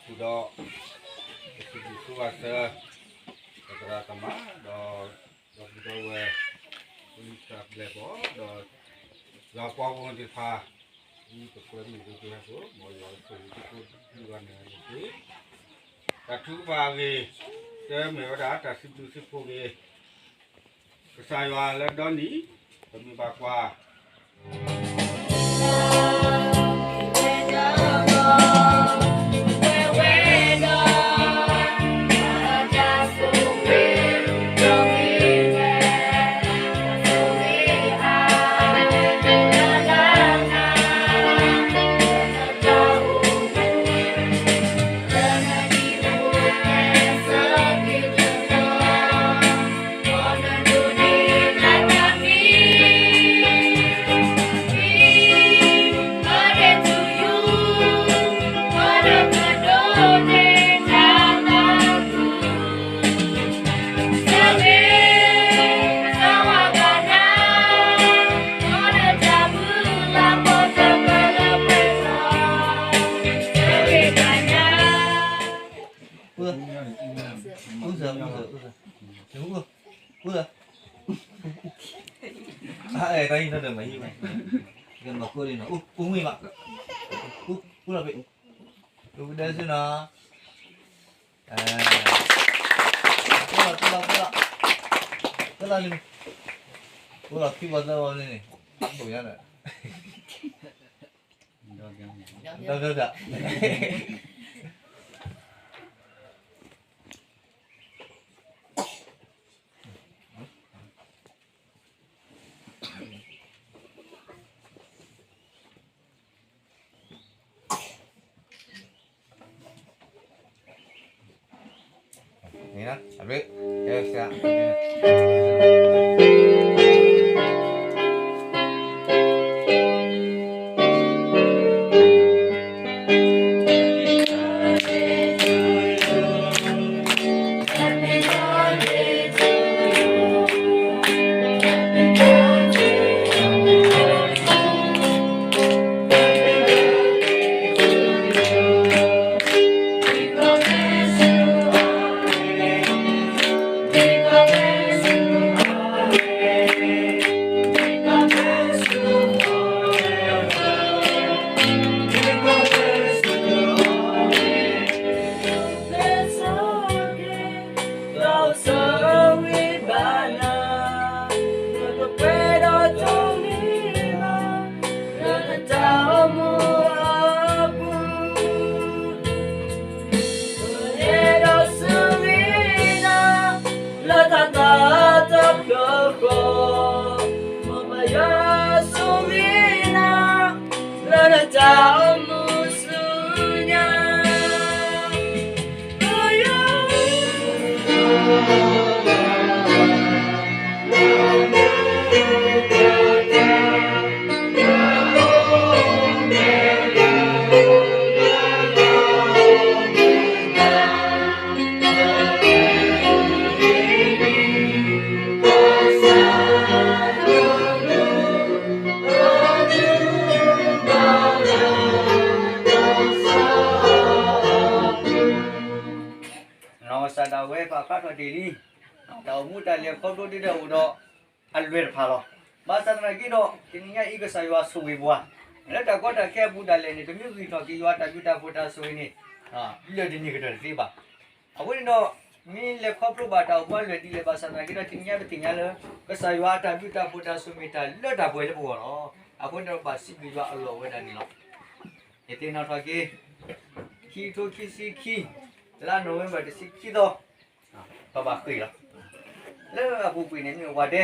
ဒီး ပစံးဘျုးဆိဝဲစၢၤ သရၣ်သမါ ဒီး ဒီပုၢ်ဒီဝဲၢ် ပလုၢ်တၢ်ဘျဲၣ်ဘီ ဒီး ယွၤပှၤဂီၢ်မုၢ်သ့ၣ်တဖၣ် ဒ်ပကွဲမုာ်ဒ်ပဟဲဖိ မ်ယွၤဆိၣ်ဂ့ၤသုကိးဒံးဂၤန့ၣ်တက့ၢ်. တၢ်ထုကဖၣ်အဂ့ၢ် တမ့ၢ်ဝဲဒၣ်တၢ်စံးဘျုးစံးဖှိၣ်ဂ့ၤ ကစၢ်ယွၤလၢဒီနံၤ ပမ့ၢ်ဘၣ်ကွၢ်နီၢ်ကစၢ်ဒၣ်ဝဲပာ်ဖျါထီၣ်တ့ၢ်လံ, တၢ်အိၣ်မူတၢ်လဲၤခီဖျိဒ်ဒီးအိၣ်ဒီး အလွဲၢ်တဖၣ်လီၤ. ဘၣ်ဆၣ်သနာ်က့ဒီး တနံၤညါအံၤကစၢ်ယွၤဆိၣ်ဂ့ၤပှၤ လၢတၢ်ကီတၢ်ခဲအပူၤဒၣ်လဲာ်န့ၣ် ပမ့ၢ်ဂံၢ်ထီၣ်က့ၤယွၤတၢ်ဘျုးတၢ်ဖှိၣ်တၢ်ဆိၣ်ဂ့ၤန့ၣ် လၢတနံၤကတၢၢ်တသ့ဘၣ်. အဃိန့ၣ်ဒီး မ့ၢ်လဲၤခီဖျိဘၣ်တၢ်အိၣ်မူအလွဲၢ်ဒ်လဲၣ်ဘၣ်ဆၣ်သနာ်က့ဒီး တနံၤညါပသ့ၣ်ညါလၢ ကစၢ်ယွၤအတၢ်ဘျုးတၢ်ဖှိၣ်တၢ်ဆိၣ်ဂ့ၤမ့ၢ်တၢ်လၢတၢ်ပှဲၤလၢပဂီၢ်လီၤ. အဃိန့ၣ်ဒီးဘၣ်စံးဘျုးယွၤအလီၢ်ဝဲဒၣ်န့ၣ်လီၤ. ယသ့ၣ်နီၣ်ထီၣ်က့ၤ ခံကထိခံဆံခံ လါနိၣ်ဝ့ဘၢၣ်တဆံခံသီ ပဘၣ်ဃ့ၢ်လီၤ. လၢအပူၤကွံာ်န့ၣ်မ့ၢ်ဝဲတဲ